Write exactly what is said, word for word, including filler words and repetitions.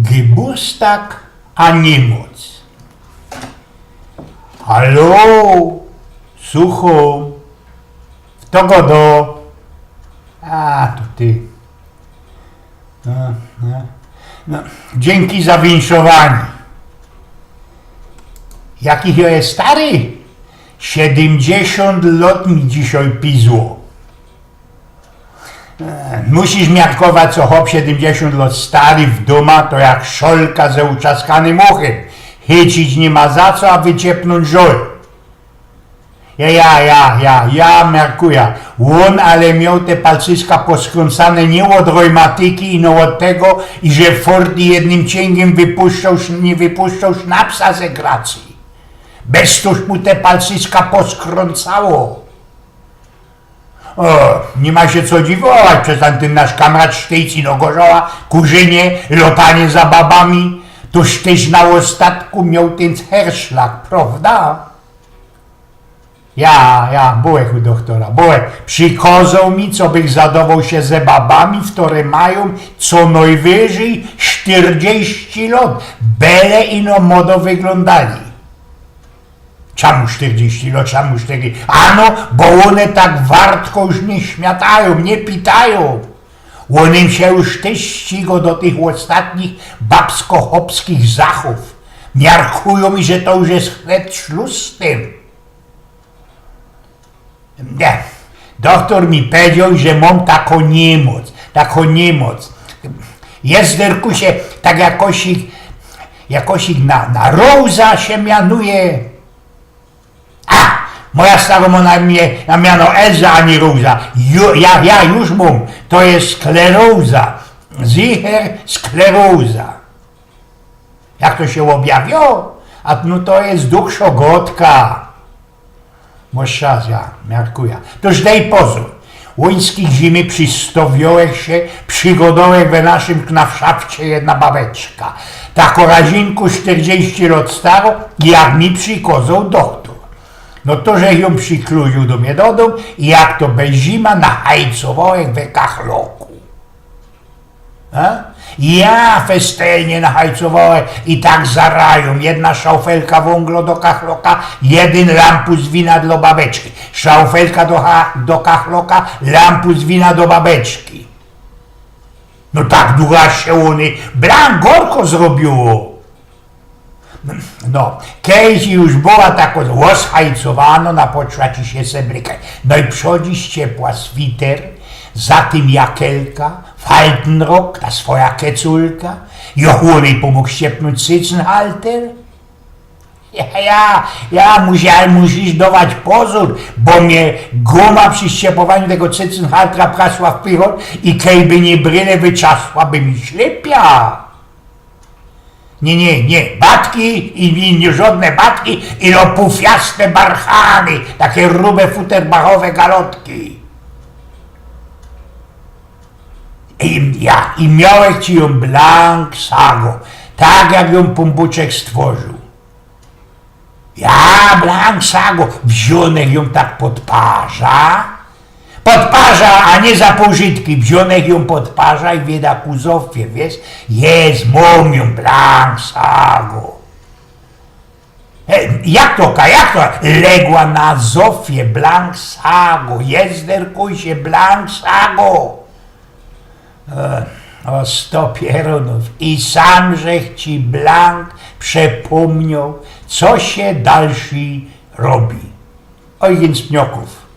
Geburstag a niymoc. Halo, suchōm. Fto godo? A, to ty. No, no. No, dziynki za winszowanie. Jakich jo je stary? Siedymdziesiōnt lot mi dzisiej pizło. E, musisz miarkować, co chop siedymdziesiōnt lot stary w dōma, to jak szolka ze utrzaskanym uchym. Chycić niy ma za co, a wyciepnōńć żol. Ja, ja, ja, ja, ja miarkuja. Ôn ale mioł te palcyska poskrōncane niy ôd rojmatyki, ino ôd tego, iże Fordy jednym ciyngiym wypuszczōł, niy wypuszczōł sznapsa ze gracyje. Bez toż mu te palcyska poskrōncało. O, niy ma sie co dziwować, przeca tyn nasz kamrat sztyjc ino gorzoła, kurzynie, lotanie za babami, toż tyż na ôstatku mioł tyn herszlag, prowda? Ja, ja, bōłech u dochtora, bōłech. Przikozōł mi, co bych zadowoł sie ze babami, ftore majōm co nojwyżyj sztyrdzieści lot, byle ino modo wyglōndali. Czamu sztyrdzieści lot, czamu sztyrdzieści? Ano, bo ône tak wartko już niy śmiatajōm, niy pitajōm. Ônym sie już tyż ścigo do tych ôstatnich babsko-chopskich zachōw. Miarkujōm, iże to już je chleb szlus z tym. Niy. Dochtor mi powiedzioł, że mōm takõ niymoc, takõ niymoc. Jest, Derkusie, tak jakosik, jakosik na, na Roza sie mianuje. A, moja starōm mŏ na mie, na miano Elza, a niy Roza. Ju, ja, ja już mōm, to je skleroza. Zicher skleroza. Jak to sie ôbjawiyło? A no to je duchszŏ gŏdka. Mŏsz czas, ja miarkuja. Toż dej pozōr. Ôńskij zimy przistŏwiyłech sie, przigodołech we naszym knafszafcie jedna babeczka. Takŏ razinku sztyrdzieści lŏt starŏ, jak mi przikozŏł dochtor. No to żech jã przikluziōł do mie do dōm i jak to bez zima, nachajcowołech we kachloku. A? Ja festelnie nachajcowołech i tak za rajōm. Jedna szaufelka wōnglŏ do kachloka, jedyn lampus wina dlŏ babeczki. Szaufelka do, ha, do kachloka, lampus wina do babeczki. No tak dugo, aż sie ôny blank gorko zrobiło. No, kej już była takŏ ôzhajcowanŏ, na poczła ci sie sebrykać. No i przodzi z ciepła switer, za tym jakelka, faltenrok, ta swoja keculka, i ôch ônej pōmōg ściepnōńć cycynhalter. Ja, ja, ja, musisz, musisz dŏwać pozōr, bo mie guma przi ściepowaniu tego cycynhaltra przeszła w pichot i kej by niy bryle, wytrzasła by mi ślepia. Niy, niy, niy, batki i, i niy żŏdne batki, ino pufiaste barchany, take rube futerbachowe galotki. I, ja, i miołech ci jã blank sago, tak jak jã Pōnbōczek stworził. Ja, blank sago, wziōnech jã tak pod parza, pod parza, a niy za pożytki, wziōnech jã pod parza i wiedza ku Zofie, wiysz, jest, mōm jã blank sago. E, jak to, ka-, jak to? Legła na Zofie, blank sago, jest, Derkusie, blank sago. E, ô sto pierōnōw. I sam żech ci blank przepōmnioł, co sie dalszy robi. Ojgyn z Pniokōw.